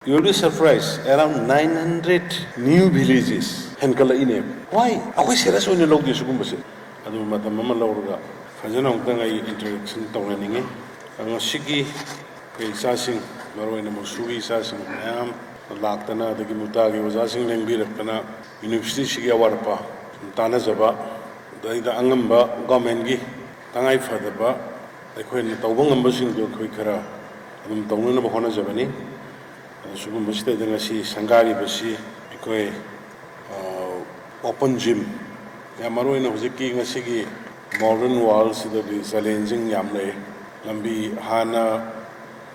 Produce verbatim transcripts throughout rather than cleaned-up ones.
You will be surprised, around nine hundred new villages ꯍꯦꯟꯒꯠꯂꯛꯏꯅꯦꯕ꯫ Why? ꯑꯩꯈꯣꯏ serious ꯑꯣꯏꯅ ꯂꯧꯗꯦ ꯁꯤꯒꯨꯝꯕꯁꯦ꯫ ꯑꯗꯨ ꯃꯇꯝ ꯑꯃ ꯂꯧꯔꯒ ꯐꯖꯅ ꯑꯃꯨꯛꯇꯪ ꯑꯩ introduction ꯇꯧꯅꯅꯤꯡꯉꯤ꯫ ꯉꯁꯤꯒꯤ ꯑꯩꯈꯣꯏ ꯏꯆꯥꯁꯤꯡ, ꯃꯔꯨꯑꯣꯏꯅ ꯃꯨꯁꯨꯒꯤ ꯏꯆꯥꯁꯤꯡ ꯃꯌꯥꯝ ꯂꯥꯛꯇꯅ, ꯑꯗꯒꯤ ꯃꯨꯇꯥꯒꯤ ꯑꯣꯖꯥꯁꯤꯡ ꯂꯦꯡꯕꯤꯔꯛꯇꯅ, universityꯁꯤꯒꯤ ꯑꯋꯥꯠ ꯑꯄꯥ ꯁꯨꯝ ꯇꯥꯟꯅꯖꯕ, ꯑꯗꯩꯗ ꯑꯉꯝꯕ governmentꯀꯤ ꯇꯉꯥꯏ ꯐꯗꯕ ꯑꯩꯈꯣꯏꯅ ꯇꯧꯕ ꯉꯝꯕꯁꯤꯡꯗꯣ ꯑꯩꯈꯣꯏ ꯈꯔ ꯑꯗꯨꯝ ꯇꯧꯅꯅꯕ ꯍꯣꯠꯅꯖꯕꯅꯤ꯫ ꯑꯗꯣ ꯁꯤꯒꯨꯝꯕꯁꯤꯗꯩꯗ ꯉꯁꯤ ꯁꯪꯒꯥꯔꯤꯕꯁꯤ ꯑꯩꯈꯣꯏ, ꯑ, open gym, ꯌꯥꯝ ꯃꯔꯨꯑꯣꯏꯅ ꯍꯧꯖꯤꯛꯀꯤ ꯉꯁꯤꯒꯤ modern worldꯁꯤꯗꯗꯤ challenging ꯌꯥꯝ ꯂꯩ꯫ ꯂꯝꯕꯤ, ꯍꯥꯟꯅ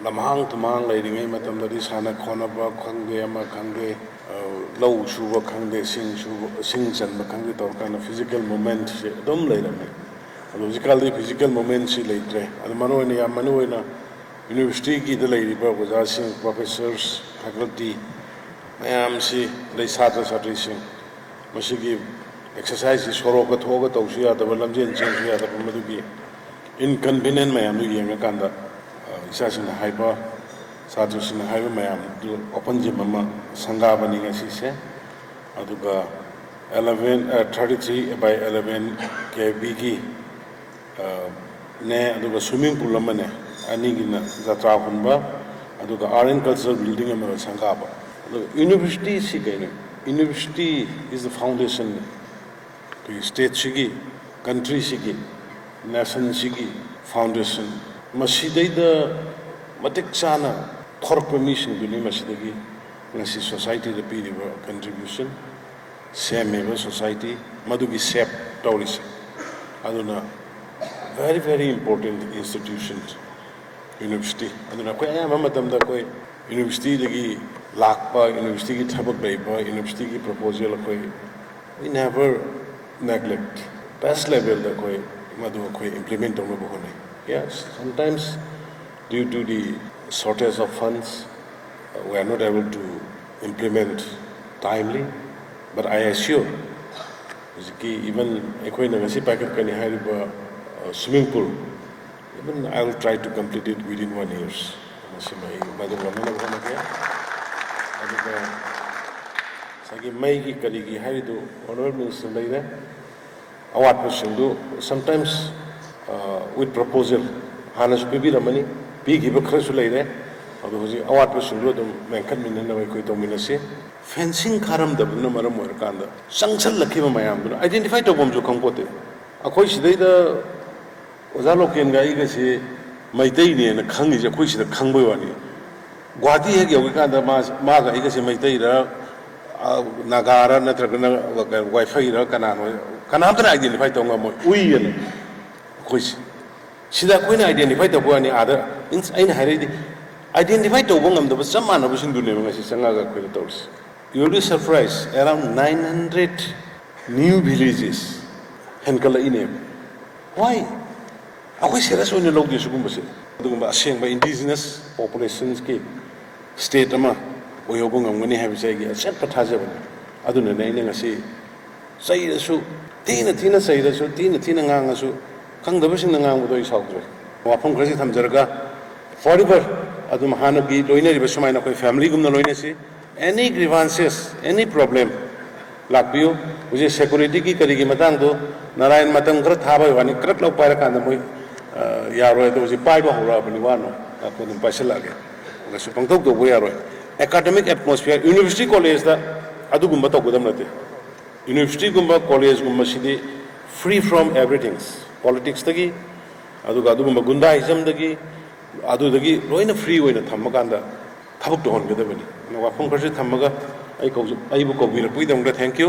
ꯂꯝꯍꯥꯡ ꯇꯨꯝꯍꯥꯡ ꯂꯩꯔꯤꯉꯩ ꯃꯇꯝꯗꯗꯤ ꯁꯥꯟꯅ ꯈꯣꯠꯅꯕ ꯈꯪꯗꯦ, ꯑꯃ ꯈꯪꯗꯦ, ꯑ, ꯂꯧ ꯁꯨꯕ ꯈꯪꯗꯦ, ꯁꯤꯡ ꯁꯨꯕ, ꯁꯤꯡ ꯆꯟꯕ ꯈꯪꯗꯦ ꯇꯧꯔꯀꯥꯟꯗ physical movementꯁꯦ ꯑꯗꯨꯝ ꯂꯩꯔꯝꯃꯤ꯫ ꯑꯗꯣ ꯍꯧꯖꯤꯛꯀꯥꯟꯗꯤ physical movementꯁꯤ ꯂꯩꯇ꯭ꯔꯦ꯫ ꯑꯗꯨ ꯃꯔꯨꯑꯣꯏꯅ, ꯌꯥꯝ ꯃꯔꯨꯑꯣꯏꯅ universityꯒꯤꯗ ꯂꯩꯔꯤꯕ ꯑꯣꯖꯥꯁꯤꯡ, professors, faculty ꯃꯌꯥꯝꯁꯤ, ꯑꯗꯩ ꯁꯥꯇ꯭ꯔ ꯁꯥꯇ꯭ꯔꯤꯁꯤꯡ, ꯃꯁꯤꯒꯤ exerciseꯁꯤ ꯁꯣꯔꯣꯛꯀ ꯊꯣꯛꯑꯒ ꯇꯧꯁꯨ ꯌꯥꯗꯕ, ꯂꯝꯖꯦꯟ ꯆꯦꯟꯁꯨ ꯌꯥꯗꯕ, ꯃꯗꯨꯒꯤ inconvenient ꯃꯌꯥꯝꯗꯨ ꯌꯦꯡꯉꯀꯥꯟꯗ, ꯑ, ꯏꯆꯥꯁꯤꯡꯅ ꯍꯥꯏꯕ, ꯁꯥꯇ꯭ꯔꯁꯤꯡꯅ ꯍꯥꯏꯕ ꯃꯌꯥꯝꯗꯨ open gym ꯑꯃ ꯁꯪꯒꯥꯕꯅꯤ ꯉꯁꯤꯁꯦ꯫ ꯑꯗꯨꯒ eleven, ꯑ, thirty three by eleven KBꯒꯤ, ꯑ, ꯅꯦ, ꯑꯗꯨꯒ swimming pool ꯑꯃꯅꯦ, ꯑꯅꯤꯒꯤꯅ ꯖꯇ꯭ꯔꯥ ꯍꯨꯟꯕ, ꯑꯗꯨꯒ Art and Culture building ꯑꯃꯒ ꯁꯪꯒꯥꯕ꯫ ꯑꯗꯨꯒ universityꯁꯤ ꯀꯩꯅꯣ? University is the foundation꯫ ꯑꯩꯈꯣꯏꯒꯤ stateꯁꯤꯒꯤ, countryꯁꯤꯒꯤ, nationꯁꯤꯒꯤ foundation꯫ ꯃꯁꯤꯗꯩꯗ ꯃꯇꯤꯛ ꯆꯥꯅ ꯊꯣꯔꯛꯄ ꯃꯤꯁꯤꯡꯗꯨꯅꯤ ꯃꯁꯤꯗꯒꯤ ꯉꯁꯤ societyꯗ ꯄꯤꯔꯤꯕ contribution, ꯁꯦꯝꯃꯤꯕ society, ꯃꯗꯨꯒꯤ shape ꯇꯧꯔꯤꯁꯦ꯫ ꯑꯗꯨꯅ very, very important institution university꯫ ꯑꯗꯨꯅ ꯑꯩꯈꯣꯏ ꯑꯌꯥꯝꯕ ꯃꯇꯝꯗ ꯑꯩꯈꯣꯏ universityꯗꯒꯤ ꯂꯥꯛꯄ, universityꯒꯤ ꯊꯕꯛ ꯂꯩꯕ, universityꯒꯤ proposal ꯑꯩꯈꯣꯏ, we never neglect, best levelꯗ ꯑꯩꯈꯣꯏ ꯃꯗꯨ ꯑꯩꯈꯣꯏ implement ꯇꯧꯅꯕ ꯍꯣꯠꯅꯩ꯫ Yes, sometimes due to the shortage of funds, we are not able to implement timely, but I assure, ꯍꯧꯖꯤꯛꯀꯤ even ꯑꯩꯈꯣꯏꯅ ꯉꯁꯤ ꯄꯥꯏꯈꯠꯀꯅꯤ ꯍꯥꯏꯔꯤꯕ, ꯑ, swimming pool, even I will try to complete it within one years꯫ ꯃꯁꯤꯃ ꯑꯩ ꯃꯗꯨ ꯉꯝꯅꯅꯕ ꯍꯣꯠꯅꯒꯦ꯫ ꯑꯗꯒꯤ ꯃꯩꯒꯤ ꯀꯔꯤꯒꯤ ꯍꯥꯏꯔꯤꯗꯨ Honourable Minister ꯂꯩꯔꯦ꯫ ꯑꯋꯥꯠꯄꯁꯤꯡꯗꯨ sometimes, uh, with proposal ꯍꯥꯟꯅꯁꯨ ꯄꯤꯕꯤꯔꯝꯃꯅꯤ, ꯄꯤꯈꯤꯕ ꯈꯔꯁꯨ ꯂꯩꯔꯦ꯫ ꯑꯗꯣ ꯍꯧꯖꯤꯛ ꯑꯋꯥꯠꯄꯁꯤꯡꯗꯨ ꯑꯗꯨꯝ ꯃꯦꯟꯈꯠꯃꯤꯟꯅꯅꯕ ꯑꯩꯈꯣꯏ ꯇꯧꯃꯤꯟꯅꯁꯤ꯫ Fencing ꯈꯥꯔꯝꯗꯕꯗꯨꯅ ꯃꯔꯝ ꯑꯣꯏꯔꯀꯥꯟꯗ ꯆꯪꯁꯜꯂꯛꯈꯤꯕ ꯃꯌꯥꯝꯗꯨꯅ identify ꯇꯧꯐꯝꯁꯨ ꯈꯪꯄꯣꯠꯇꯦ꯫ ꯑꯩꯈꯣꯏ ꯁꯤꯗꯩꯗ ꯑꯣꯖꯥ ꯂꯣꯀꯦꯟꯒ ꯑꯩꯒꯁꯤ ꯃꯩꯇꯩꯅꯦꯅ ꯈꯪꯉꯤꯁꯦ ꯑꯩꯈꯣꯏ ꯁꯤꯗ ꯈꯪꯕꯩ ꯋꯥꯅꯤ꯫ ꯒꯨꯍꯥꯇꯤ ꯍꯦꯛ ꯌꯧꯔꯀꯥꯟꯗ ꯃꯥ, ꯃꯥꯒ ꯑꯩꯒꯁꯦ ꯃꯩꯇꯩꯔ, ꯑ, ꯅꯥꯒꯥꯔ ꯅꯠꯇ꯭ꯔꯒꯅ ꯋꯥꯏꯐꯩꯔ ꯀꯅꯥꯅꯣ, ꯀꯅꯥꯝꯇꯅ identify ꯇꯧ ꯉꯝꯃꯣꯏ꯫ ꯎꯏꯌꯦꯅ ꯑꯩꯈꯣꯏꯁꯦ꯫ ꯁꯤꯗ ꯑꯩꯈꯣꯏꯅ identify ꯇꯧꯕ ꯋꯥꯅꯤ, ꯑꯥꯗ, means ꯑꯩꯅ ꯍꯥꯏꯔꯛꯏꯗꯤ identify ꯇꯧꯕ ꯉꯝꯗꯕ ꯆꯞ ꯃꯥꯟꯅꯕꯁꯤꯡꯗꯨꯅꯦꯕ ꯉꯁꯤ ꯆꯪꯉꯛꯑꯒ ꯑꯩꯈꯣꯏꯗ ꯇꯧꯔꯤꯁꯦ꯫ You will be surprised, around nine hundred new villages ꯍꯦꯟꯀꯠꯂꯛꯏꯅꯦꯕ꯫ Why? ꯑꯩꯈꯣꯏ serious ꯑꯣꯏꯅ ꯂꯧꯗꯦ ꯁꯤꯒꯨꯝꯕꯁꯦ꯫ ꯑꯗꯨꯒꯨꯝꯕ ꯑꯁꯦꯡꯕ indigenous populationsꯀꯤ state ꯑꯃ ꯑꯣꯏꯍꯧꯕ ꯉꯝꯒꯅꯤ ꯍꯥꯏꯕꯁꯦ ꯑꯩꯒꯤ ꯑꯆꯦꯠꯄ ꯊꯥꯖꯕꯅꯤ꯫ ꯑꯗꯨꯅꯅꯦ ꯑꯩꯅ ꯉꯁꯤ ꯆꯩꯔꯁꯨ, ꯊꯤꯅ ꯊꯤꯅ ꯆꯩꯔꯁꯨ, ꯊꯤꯅ ꯊꯤꯅ ꯉꯥꯡꯉꯁꯨ, ꯈꯪꯗꯕꯁꯤꯡꯅ ꯉꯥꯡꯕꯗꯣ ꯑꯩ ꯁꯥꯎꯗ꯭ꯔꯦ꯫ ꯋꯥꯐꯝ ꯈꯔꯁꯤ ꯊꯝꯖꯔꯒ, forever ꯑꯗꯨꯝ ꯍꯥꯟꯅꯒꯤ ꯂꯣꯏꯅꯔꯤꯕ ꯁꯨꯃꯥꯏꯅ ꯑꯩꯈꯣꯏ familyꯒꯨꯝꯅ ꯂꯣꯏꯅꯁꯤ꯫ Any grievances, any problem, ꯂꯥꯛꯄꯤꯌꯨ꯫ ꯍꯧꯖꯤꯛ securityꯒꯤ ꯀꯔꯤꯒꯤ ꯃꯇꯥꯡꯗꯣ ꯅꯥꯔꯥꯌꯟ ꯃꯇꯝ ꯈꯔ ꯊꯥꯕꯩ ꯋꯥꯅꯤ, ꯀ꯭ꯔꯛ ꯂꯧ ꯄꯥꯏꯔꯀꯥꯟꯗ ꯃꯣꯏ, ꯑ, ꯌꯥꯔꯣꯏ꯫ ꯑꯗꯣ ꯍꯧꯖꯤꯛ ꯄꯥꯏꯕ ꯍꯧꯔꯛꯑꯕꯅꯤ, ꯋꯥꯅꯣ, ꯑꯩꯈꯣꯏ ꯑꯗꯨꯝ ꯄꯥꯏꯁꯤꯜꯂꯛꯑꯒꯦ꯫ ꯀꯩꯁꯨ ꯄꯪꯇꯧ ꯇꯧꯕ ꯌꯥꯔꯣꯏ꯫ Academic atmosphere, university collegeꯇ ꯑꯗꯨꯒꯨꯝꯕ ꯇꯧꯒꯗꯕ ꯅꯠꯇꯦ꯫ Universityꯒꯨꯝꯕ collegeꯒꯨꯝꯕꯁꯤꯗꯤ free from everything, politicsꯇꯒꯤ, ꯑꯗꯨꯒ ꯑꯗꯨꯒꯨꯝꯕ ꯒꯨꯟꯗꯥꯏꯖꯝꯗꯒꯤ, ꯑꯗꯨꯗꯒꯤ ꯂꯣꯏꯅ free ꯑꯣꯏꯅ ꯊꯝꯃꯀꯥꯟꯗ ꯊꯕꯛ ꯇꯧꯍꯟꯒꯗꯕꯅꯤ꯫ ꯑꯗꯨꯅ ꯋꯥꯐꯝ ꯈꯔꯁꯤ ꯊꯝꯃꯒ ꯑꯩ ꯀꯧꯖ-, ꯑꯩꯕꯨ ꯀꯧꯕꯤꯔꯛꯄꯒꯤꯗꯃꯛꯇ thank you꯫